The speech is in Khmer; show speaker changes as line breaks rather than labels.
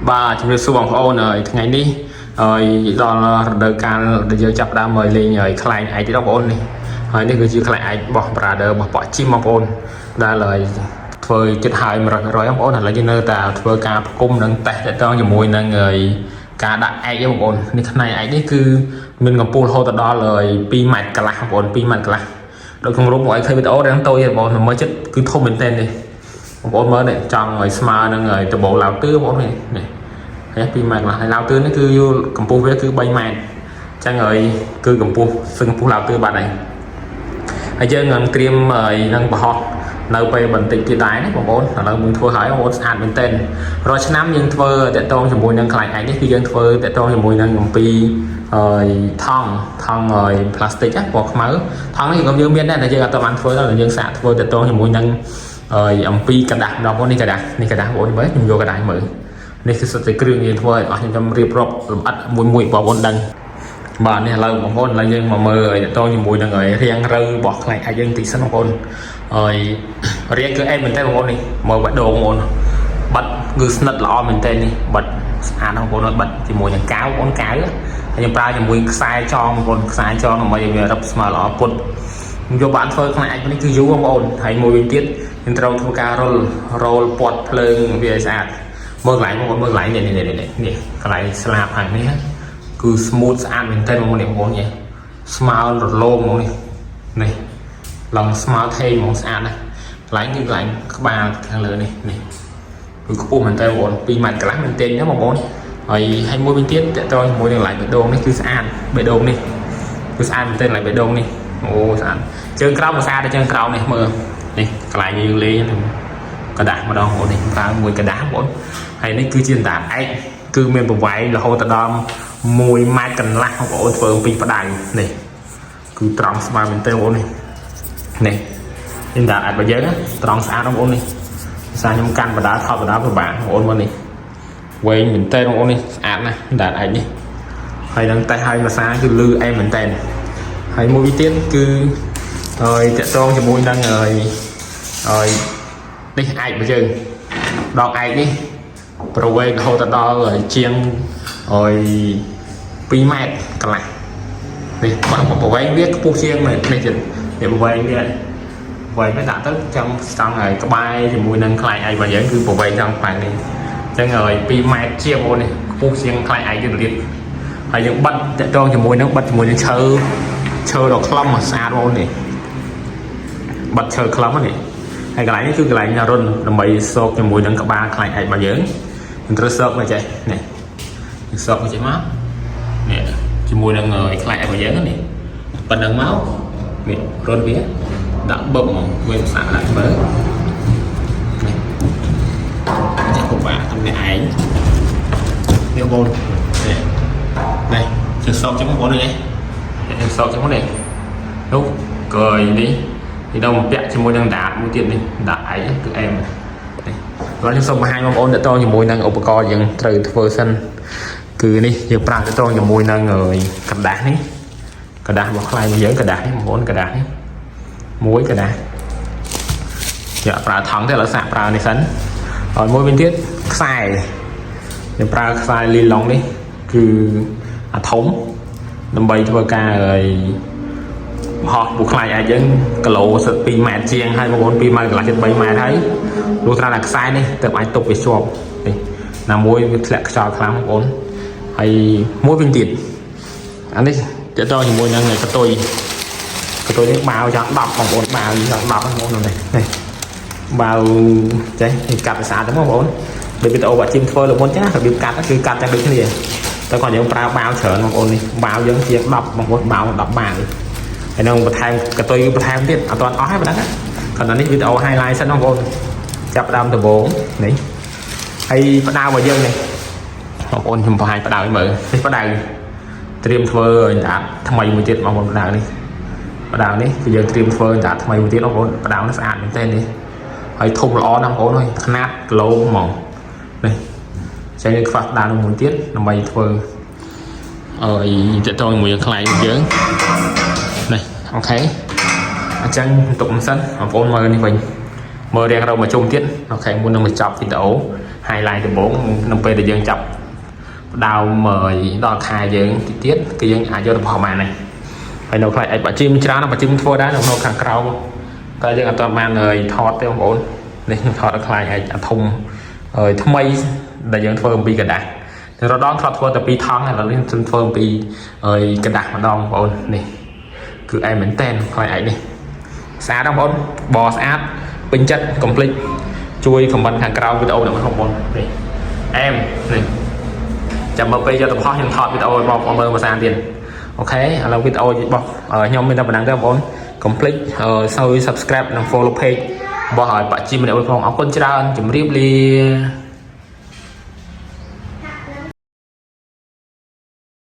បាទជំរាបសួរបងប្អូនហើយថ្ងៃនេះហើយដល់រដូវកាលដែលយើងចាប់ផ្ដើមមកលេងហើយខ្លែងឯកទៀតបងប្អូននេះហើយនេះគឺជាខ្លែងឯករបស់ Brother របស់ប៉ក់ជីមបងប្អូនដែលហើយធ្វើចិត្តហើយ100%បងប្អូនឥឡូវយើងនៅតែធ្វើការផ្គុំនិងតេស្តតទៅជាមួយនឹងហើយការដាក់ឯកបងប្អូននេះខ្លែងឯកនេះគឺមានកម្ពស់រហូតដល់ហើយ2ម៉ែត្រកន្លះបងប្អូន2ម៉ែត្រកន្លះដូចក្នុងរូបមកឲ្យឃើញវីដេអូរាងតូចទេបងប្អូនមើលចិត្តគឺធំមែនទែននេះ បងប្អូនមើលនេះចង់ឲ្យស្មើនឹងឲ្យដបូលឡាវទឺបងប្អូននេះនេះហើយ2ម៉ែត្រកន្លះហើយឡាវទឺនេះគឺយល់កម្ពស់វាគឺ3ម៉ែត្រអញ្ចឹងហើយគឺកម្ពស់សឹងកម្ពស់ឡាវទឺបាត់ហើយហើយយើងនឹងត្រៀមហើយនឹងបង្ហោះនៅពេលបន្តិចទៀតដែរណាបងប្អូនឥឡូវយើងធ្វើហើយបងប្អូនស្អាតមែនទែនរាល់ឆ្នាំយើងធ្វើតាក់ទងជាមួយនឹងខ្លាញ់ឯកនេះគឺយើងធ្វើតាក់ទងជាមួយនឹងអំពីហើយថង់ថង់ហើយផ្លាស្ទិកណាពណ៌ខ្មៅថង់នេះក៏យើងមានដែរតែយើងអត់បានធ្វើដល់យើងសាកធ្វើតាក់ទងជាមួយនឹង ហើយអំពីក្រដាសបងប្អូននេះក្រដាសនេះក្រដាសបងប្អូនមើលខ្ញុំយកក្រដាសមើលនេះគឺសុទ្ធតែគ្រឿងយើងធ្វើឲ្យអស់ខ្ញុំរៀបរាប់លម្អិតមួយមួយបងប្អូនដឹងបាទនេះឥឡូវបងប្អូនឥឡូវយើងមកមើលឲ្យតតជាមួយនឹងឲ្យរាងរូវរបស់ខ្លែងអាចយើងតិចសិនបងប្អូនហើយរាងគឺអែមមែនតើបងប្អូននេះមើលបេះដូងបងប្អូនបាត់គឺស្និទ្ធល្អមែនតើនេះបាត់ស្អាតបងប្អូនបាត់ជាមួយនឹងកាវបងប្អូនកៅហើយខ្ញុំប្រើជាមួយខ្សែចងបងប្អូនខ្សែចងដើម្បីឲ្យវារឹបស្មើល្អពុត យកបានធ្វើខ្លាចនេះគឺយូរបងប្អូនហើយមួយវិញទៀតយើងត្រូវធ្វើការរុលរោលពាត់ភ្លើងវាឲ្យស្អាតមើលកន្លែងបងប្អូនមើលកន្លែងនេះនេះនេះនេះកន្លែងស្លាបខាងនេះគឺ smooth ស្អាតមែនទែនបងប្អូននេះបងប្អូននេះស្មើរលោងហ្មងនេះនេះឡើងស្មើថេងហ្មងស្អាតណាស់កន្លែងគឺកន្លែងក្បាលខាងលើនេះនេះគឺខ្ពស់មែនទែនបងប្អូន2ម៉ែត្រកន្លះមែនទែនណាបងប្អូនហើយហើយមួយវិញទៀតតើតើជាមួយនឹងកន្លែងបេះដូងនេះគឺស្អាតបេះដូងនេះគឺស្អាតមែនទែនកន្លែងបេះដូងនេះអូស្អាតជើងក្រោមក៏ស្អាតដែរជើងក្រោមនេះមើលនេះកន្លែងយើងលេងក្រដាសម្ដងបងប្អូននេះប្រើមួយក្រដាសបងប្អូនហើយនេះគឺជាអណ្ដាតឯកគឺមានប្រវែងរហូតដល់1ម៉ែត្រកន្លះបងប្អូនធ្វើអំពីផ្ដៅនេះគឺត្រង់ស្មើមែនទែនបងប្អូននេះនេះអណ្ដាតឯករបស់យើងណាត្រង់ស្អាតបងប្អូននេះភាសាខ្ញុំកាន់បដាថតបដាពិបាកបងប្អូនមើលនេះវែងមែនទែនបងប្អូននេះស្អាតណាស់អណ្ដាតឯកនេះហើយនឹងតេះឲ្យភាសាគឺលឺអែមមែនទែនហើយមួយវិញទៀតគឺហើយតាក់ទងជាមួយនឹងហើយហើយនេះឯករបស់យើងដងឯកនេះប្រវែងរហូតដល់ជាងហើយ2ម៉ែត្រកន្លះនេះបើប្រវែងវាខ្ពស់ជាងនេះទៀតនេះប្រវែងវាប្រវែងវាដាក់ទៅចាំស្តង់ហើយក្បែរជាមួយនឹងខ្លែងឯករបស់យើងគឺប្រវែងចង់ខ្លែងនេះអញ្ចឹងហើយ2ម៉ែត្រជាងបងប្អូននេះខ្ពស់ជាងខ្លែងឯកទៀតទៀតហើយយើងបិទតាក់ទងជាមួយនឹងបិទជាមួយនឹងឈើឈើដ៏ខ្លឹមស្អាតបងប្អូននេះបិទឈើខ្លឹមនេះហើយកន្លែងនេះគឺកន្លែងរុនដើម្បីសោកជាមួយនឹងក្បាលខ្លែងឯករបស់យើងយើងត្រូវសោកមកចេះនេះសោកមកចេះមកនេះជាមួយនឹងខ្លែងឯករបស់យើងនេះប៉ុណ្ណឹងមកនេះរុនវាដាក់បឹបហ្មងវាស្អាតដាក់មើលនេះចេះពិបាកតំនេះឯងនេះបងនេះនេះជើងសោកចឹងបងប្អូននេះនេះសោកចឹងនេះនោះក្រោយនេះនេះដល់បំពាក់ជាមួយនឹងដាតមួយទៀតនេះដាតឯងគឺអែមនេះឥឡូវខ្ញុំសូមបង្ហាញបងប្អូនតទៅជាមួយនឹងឧបករណ៍យើងត្រូវធ្វើសិនគឺនេះយើងប្រើតទៅជាមួយនឹងក្រដាសនេះក្រដាសរបស់ខ្លែងយើងក្រដាសនេះបងប្អូនក្រដាសនេះមួយក្រដាសយកប្រើថង់ទេឥឡូវសាកប្រើនេះសិនហើយមួយវិញទៀតខ្សែយើងប្រើខ្សែលីឡុងនេះគឺអាធំដើម្បីធ្វើការឲ្យហោះពូខ្លាចអាចយើងគីឡូសិត2ម៉ែត្រជាងហើយបងប្អូន2ម៉ែត្រកន្លះជិត3ម៉ែត្រហើយលុះត្រាតែខ្សែនេះទើបអាចទប់វាជាប់នេះណាមួយវាធ្លាក់ខ្យល់ខ្លាំងបងប្អូនហើយមួយវិញទៀតអានេះតើតជាមួយនឹងកតុយកតុយនេះបាវចង់10បងប្អូនបាវចង់10បងប្អូននេះនេះបាវចេះកាត់ស្អាតហ្នឹងបងប្អូនដូចវីដេអូបាក់ជីមធ្វើលើមុនចឹងណារបៀបកាត់គឺកាត់តែដូចគ្នាតែគាត់យើងប្រើបាវច្រើនបងប្អូននេះបាវយើងជាង10បងប្អូនបាវ10បាវហើយនឹងបន្ថែមកតុយបន្ថែមទៀតអត់ទាន់អស់ទេប៉ុណ្ណឹងគាត់នេះវីដេអូ highlight សិនបងប្អូនចាប់ដើមដំបូងនេះហើយផ្ដាវរបស់យើងនេះបងប្អូនខ្ញុំបង្ហាញផ្ដាវឲ្យមើលនេះផ្ដាវត្រៀមធ្វើអណ្ដាតថ្មីមួយទៀតបងប្អូនផ្ដាវនេះផ្ដាវនេះគឺយើងត្រៀមធ្វើអណ្ដាតថ្មីមួយទៀតបងប្អូនផ្ដាវនេះស្អាតមែនទែននេះហើយធំល្អណាស់បងប្អូនហើយខ្នាតគីឡូហ្មងនេះចឹងយើងខ្វះផ្ដាវនោះមួយទៀតដើម្បីធ្វើអើយតទៅជាមួយនឹងខ្លែងយើងនេះ OK អញ្ចឹងទុកមិនសិនបងប្អូនមើលនេះវិញ មើលរៀងរកមកជុំទៀត OK មុននឹងបញ្ចប់វីដេអូ highlight ដំបូងក្នុងពេលដែលយើងចាប់ដើមដល់ខែយើងតិចទៀតគឺយើងអាចយកទៅផលបានហើយហើយនៅខ្លាចអាចបាក់ជីមច្រើនណាស់បាក់ជីមធ្វើដែរនៅក្នុងខាងក្រៅតែយើងអត់ទាន់បានហើយថតទេបងប្អូននេះខ្ញុំថតឲ្យខ្លាចអាចអាធំហើយថ្មីដែលយើងធ្វើអំពីក្រដាសរដងធ្លាប់ធ្វើតែពីរថង់ឥឡូវនេះខ្ញុំធ្វើអំពីហើយក្រដាសម្ដងបងប្អូននេះគឺអែមមែនតែនខ្លាចអាចនេះស្អាតណាស់បងប្អូនបស្អាតពេញចិត្តកុំភ្លេចជួយ comment ខាងក្រោមវីដេអូនេះបងប្អូននេះអែមនេះចាំមើលពេលយកទៅផុសខ្ញុំថតវីដេអូឲ្យបងប្អូនមើលភាសាទៀត OK ឥឡូវវីដេអូរបស់ខ្ញុំមានតែប៉ុណ្ណឹងទេបងប្អូនកុំភ្លេចសើ subscribe និង follow page របស់ឲ្យបាក់ជីម្នាក់មួយផងអរគុណច្រើនជម្រាបលា។